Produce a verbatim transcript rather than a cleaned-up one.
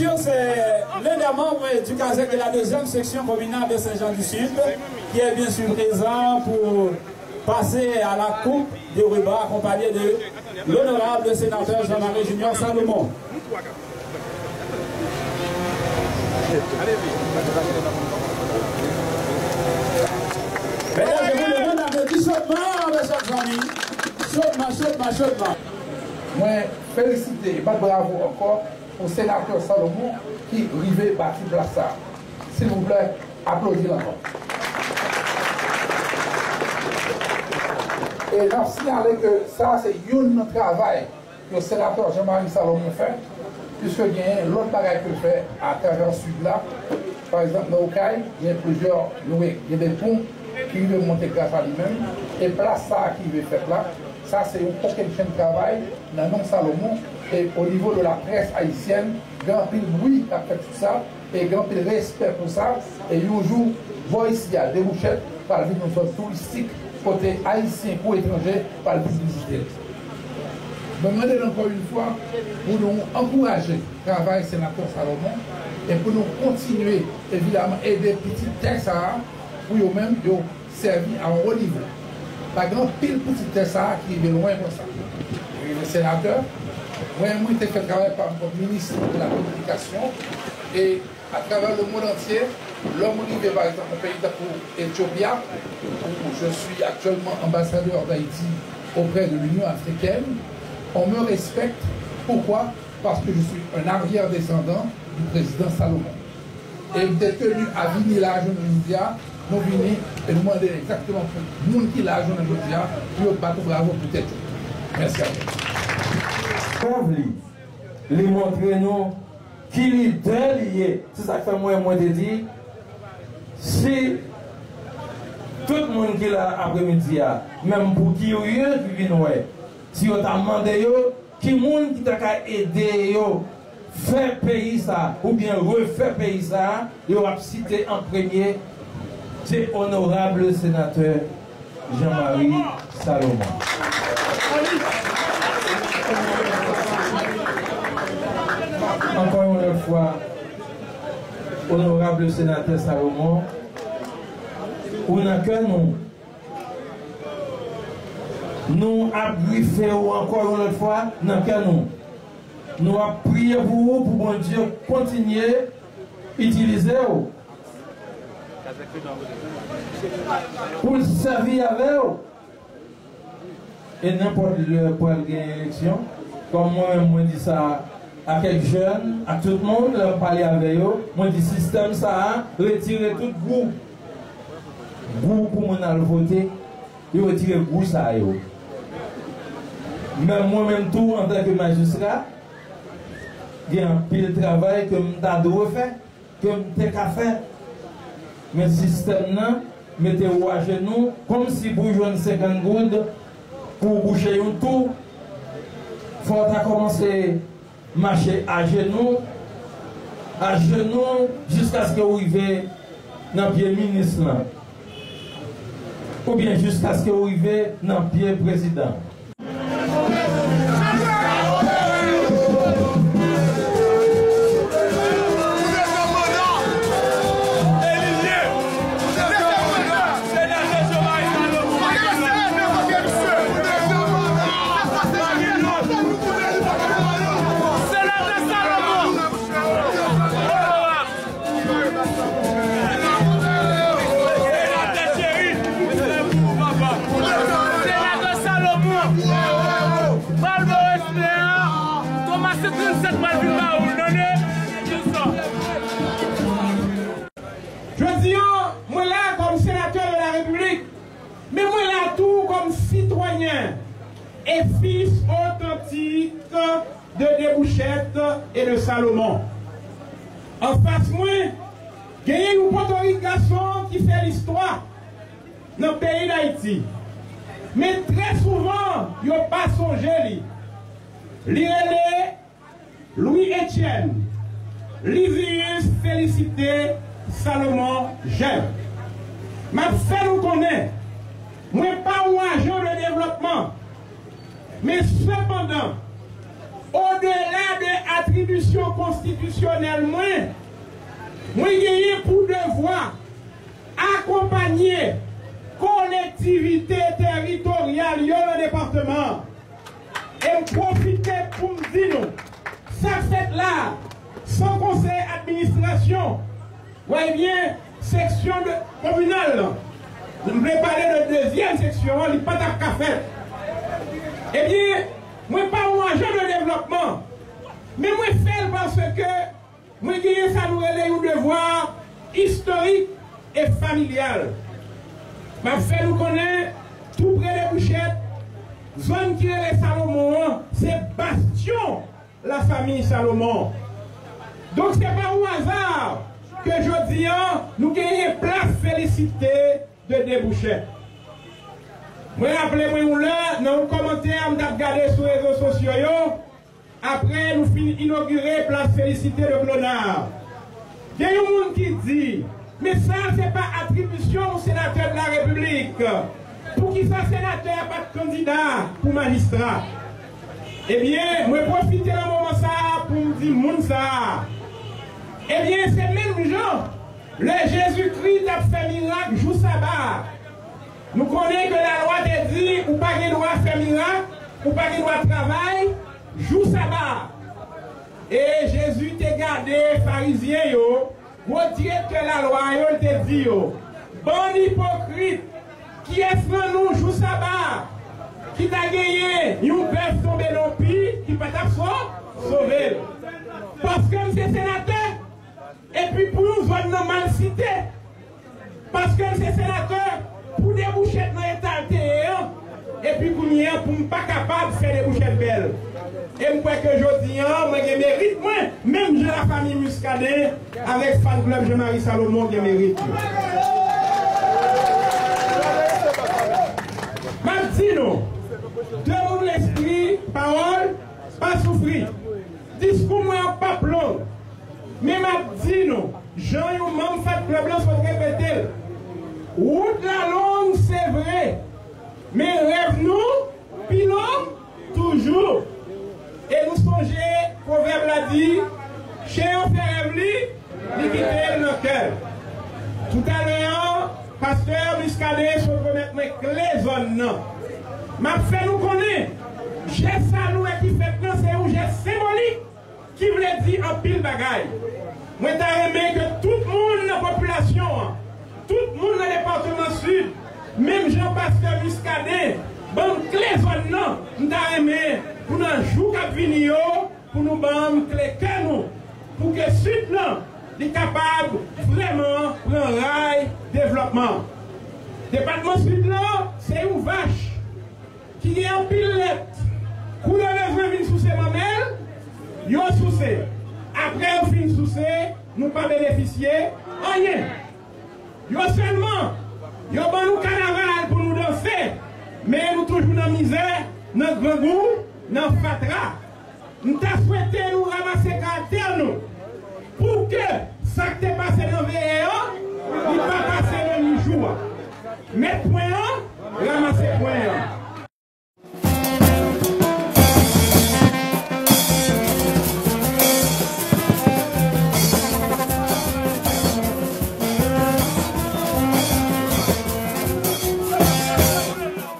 C'est l'un des membres du CASEC de la deuxième section communale de Saint-Jean du Sud qui est bien sûr présent pour passer à la coupe de repas accompagné de l'honorable sénateur Jean-Marie Junior Salomon. Mesdames et messieurs, le monde applaudit chaudement, mes chers amis. Chaudement, chaudement, chaudement. Mwen felisite e bat bravo ankò pou senatè Salomon ki rive bati plas sa a. Silvouplè, aplodi l ankò. E n ap siyale ke sa a se youn nan travay ke senatè Jean-Marie Salomon fè, piske genyen lòt bagay ke l fè atravè Sid la. Pa egzanp, nan Okay, gen plizyè, nou wè, gen de pon ki rive monte gras a li menm, e plas sa a ki rive fèt la, sa se yon kokennchenn travay nan non Salomon, e o nivo de la près ayisyèn, gen anpil bri k ap fèt sou sa, e gen anpil respè pou sa, e yon jou, bò isi a, Debouchèt, pral vin yon zòn touristik, kote Ayisyen kou etranje pral vin vizite l. Mwen mande n ankò yon fwa pou nou ankouraje travay senatè Salomon e pou nou kontinye, evidaman, ede pitit tè sa a pou yo menm yo sèvi a yon wo nivo. Pa gen anpil pitit tè sa a ki rive lwen konsa. Yo rive senatè. Mwen, mwen te fè travay pa m kòm minis de la kominikasyon e atravè le monde entier, lè m rive, pa egzanp, nan peyi tankou Ethiopia, où je suis actuellement ambassadeur d'Haïti auprès de l'Union africaine, on me respecte. Pourquoi? Parce que je suis un arrière-descendant du président Salomon. E m te tenu a vini la jounen jodi a, nou vini e nou mande egzakteman pou moun ki la jounen jodi a, pou yo bat bravo pou tèt yo. Mèsi a nou. Prèv li, li montre nou ki lidè li ye. Se sa k fè mwen, mwen te di, si tout moun ki la apremidi a, menm pou kirye ki vin wè, si yo ta mande yo ki moun ki ta ka ede yo fè peyi sa oubyen refè peyi sa, yo ap site an premye, se onorab senatè Jean-Marie Salomon. Ankò yon lòt fwa, onorab senatè Salomon, ou nan kè nou. Nou ap grife w ankò yon lòt fwa nan kè nou. Nou ap priye pou ou, pou Bondye kontinye itilize w, pou l sèvi avè w. E nenpòt lè pral gen eleksyon, kòm mwen menm mwen di sa a kèk jèn, ak tout moun, lè m pale avè yo, mwen di sistèm sa a retire tout gou. Gou pou moun al vote, yo retire gou sa yo. Men mwen menm tou, antanke majistra, gen anpil travay ke m ta dwe fè, ke m te ka fè. Men sistèm nan mete w ajenou, kòmsi pou w jwenn senkant goud pou w bouche yon twou, fò w ta kòmanse mache ajenou, ajenou, jiskaske w rive nan pye minis lan, oubyen jiskaske w rive nan pye prezidan. Senatè Salomon! Senatè cheri! Senatè Salomon! Pral ba w respè a! Tonmas tranntsèt pral vin ba ou l, tande? Jodi a, mwen la kòm senatè de la Repiblik, men mwen la tou kòm sitwayen e fis otantik de Debouchèt e de Salomon. Anfas mwen, genyen yon potorik gason ki fè listwa nan peyi Dayiti. Men trè souvan, yo pa sonje li. Li rele Louis Etienne Livius Félicité Salomon Jèb. M ap fè nou konnen, mwen pa yon ajan de devlòpman, men sepandan, odela de Atribisyon konstitisyonèl mwen, mwen genyen pou devwa akonpanye kolektivite teritoryal yo nan depatman an. E m pwofite pou m di nou, sa k fèt la, san konsèy administrasyon, w a ebyen, seksyon de, kominal lan, m vle pale de dezyèm seksyon an, li pa t ap ka fèt. Ebyen, mwen pa yon ajan de devlòpman, men mwen fè l paske mwen genyen sa nou rele yon devwa istorik e familyal. M ap fè nou konnen, tou pre de Bouchèt, zòn ki rele Salomon an, se bastyon lafanmi Salomon. Donk, se pa yon aza ke jodi a, nou genyen plas Félicité de Debouchèt. Mwen raple mwen yon lè, nan yon kòmantè m t ap gade sou rezo sosyo yo, apre nou fin inogire plas Félicité de Blonard, gen yon moun ki di, men sa se pa atribisyon yon senatè de la Repiblik. Poukisa senatè a pa t kandida pou majistra? Ebyen, mwen pwofite nan moman sa a pou m di moun sa a. Ebyen, se menm jan, lè Jezikri t ap fè mirak jou saba a, nou konnen ke lalwa te di ou pa gen dwa fè mirak, ou pa gen dwa travay jou saba a. E Jezi te gade Farizyen yo, gwo direktè lalwa yo, l te di yo, bann ipokrit, kiyès nan nou jou saba a ki ta genyen yon bèf tonbe nan pi ki pa t ap so-, sove l? Paske m se senatè, epi pou yon zòn nan mal site, paske m se senatè, pou Debouchèt nan eta l te ye an, epi kounye a pou m pa kapab fè Debouchèt bèl. E m kwè ke jodi a, mwen gen merit mwen, menm jan lafanmi Muscadin avèk fan club Jean Marie Salomon gen merit yo. M ap di nou, de moun lespri, pawòl, pa soufri. Diskou mwen an p ap long, men m ap di nou, jan yon manm fan club lan sot repete l, wout la long, se vre, men rèv nou pi long toujou. E nou sonje pwovèb la di, chen an fè rèv li, li kite l nan kè l. Toutalè an, pastè Muscadin sot remèt mwen kle zòn nan. M ap fè nou konnen, jès sa nou wè ki fèt lan, se yon jès senbolik ki vle di anpil bagay. Mwen ta renmen ke tout moun nan popilasyon an, tout moun nan depatman Sid, menm jan pastè Muscadin ban m kle zòn nan, m ta renmen pou nan jou k ap vini yo, pou nou ban m kle kè nou, pou ke Sid lan, li kapab vrèman pran ray devlòpman. Depatman Sid lan, se yon vach ki gen anpil lèt. Kou yo bezwen vin souse manmèl, yo souse. Apre yo fin souse, nou pa benefisye anyen. Yo sèlman, yo ban nou kanaval pou nou danse, men nou toujou nan mizè, nan grangou, nan fatra. M ta swete nou ranmase karaktè nou, pou ke sa k te pase nan veye an, li pa pase nan nuit jou a. Mèt